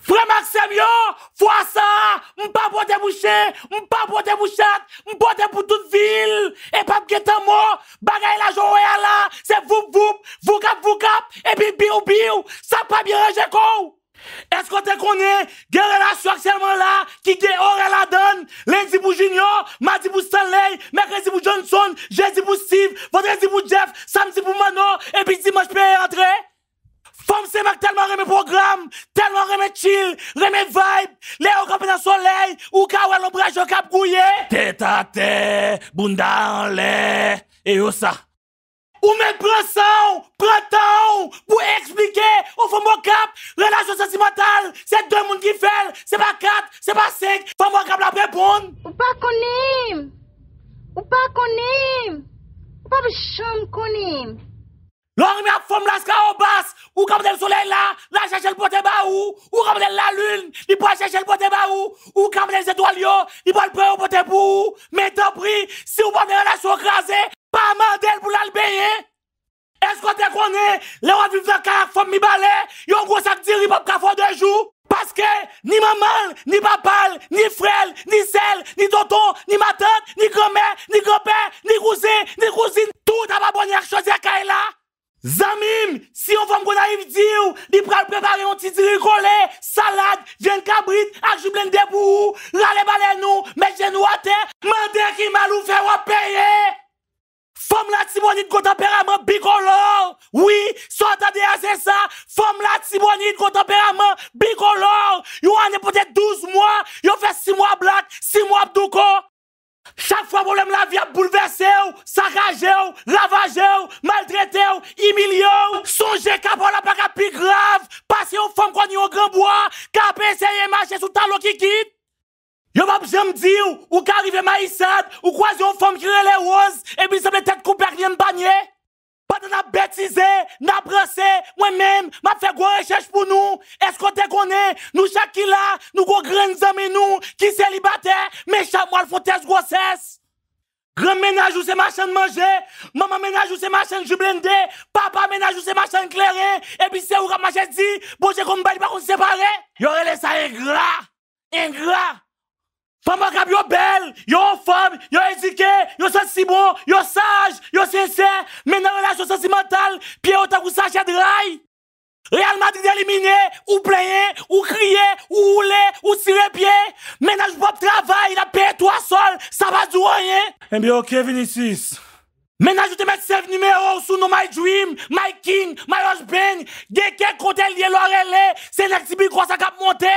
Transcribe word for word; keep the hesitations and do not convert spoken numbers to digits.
Frè m ak sè m yo, fwa sa a, m pa pote pou chen, m pa pote pou chat, m pote pou tout vil. E p ap gen tanmo, bagay la jan w wè a la, se voup voup, voukap voukap, epi biw biw, sa pa byen ranje kò w. Èske w te konnen gen relasyon aktyèlman la ki gen orè ladan l? Lendi pou Junior, madi pou Stanley, mèkredi pou Johnson, jedi pou Steve, vandredi pou Jeff, samdi pou Manno, epi dimanch peye antre? Fanm se m ak tèlman renmen pwogram, tèlman renmen chill, renmen vibe. Lè yo kanpe nan solèy, ou ka wè lonbraj yo k ap gouye. Tèt atè, bounda anlè, e yo sa. Ou mèt pran san w, pran tan w pou eksplike yon fanm Okap relasyon santimantal. Se de moun ki fè l, se pa kat, se pa senk. Fanm Okap la ap reponn. Ou pa konnen m. Ou pa konnen m. Ou p ap janm konnen m. Lè w rive ak fanm Laskawobas, ou ka mande l solèy la, l al chèche l pote ba ou. Ou ka mande l lalin, li pral chèche l pote ba ou. Ou ka mande l zetwal yo, li pral pran yo pote pou ou. Men tanpri, si w pa vle relasyon w kraze, pa mande l pou l al benyen. Èske w te konnen, lè w ap viv nan kay ak fanm Mibalè, yon gwo sak diri p ap ka fè w de jou? Paske ni manman l, ni papa l, ni frè l, ni sè l, ni tonton, ni matant, ni granmè, ni granpè, ni kouzen, ni kouzin, tout ap abòne ak chodyè kay la. Zanmi m, si yon fanm Gonayiv di w li pral prepare yon ti diri kole, salad, vyann kabrit ak ji blende pou ou, rale balèn ou, met jenou atè, mande ki mal ou fè w ap peye. Fanm Latibonit gon tanperaman bikolò. Wi, sa w tande a se sa. Fanm Latibonit gon tanperaman bikolò. Yon ane pote douz mwa, yo fè sis mwa blak, sis mwa ap douko. Chak fwa pwoblèm lavi ap boulvèse w, sakaje w, ravaje w, maltrete w, imilye w, sonje ka pa w la pa ka pi grav pase yon fanm kò nan yon granbwa k ap eseye mache sou talon kikit. Yo p ap janm di w, ou ka rive Mayisad, ou kwaze yon fanm ki rele Woz, epi l sanble tèt koupe ak lyenm panye. Pandan n ap betize, n ap ranse, mwen menm, m ap fè gwo rechèch pou nou. Èske w te konnen, nou chak ki la, nou gon grenn zanmi nou ki selibatè, men chak mwa l fè yon tès gwosès? Grann mennaj ou se machann manje, manman mennaj ou se machann ji blende, papa mennaj ou se machann kleren, epi se ou k ap mache di, Bondye konn bay, li pa konn separe. Yo rele sa engra. Engra! Fanm Okap yo bèl, yo anfòm, yo edike, yo santi bon, yo saj, yo sensè, men nan relasyon santimantal, pye yo tankou sachè dray. Real Madrid elimine, ou plenyen, ou kriye, ou woule, ou tire pye. Mennaj ou p ap travay, l ap peye twa sòl, sa pa di w anyen. Enben, oke, Vinicius. Mennaj ou te mèt save nimewo w sou non My Dream, My King, My Husband. Gen kèk kote l ye lè w rele, se nèg Tibikò sa k ap monte.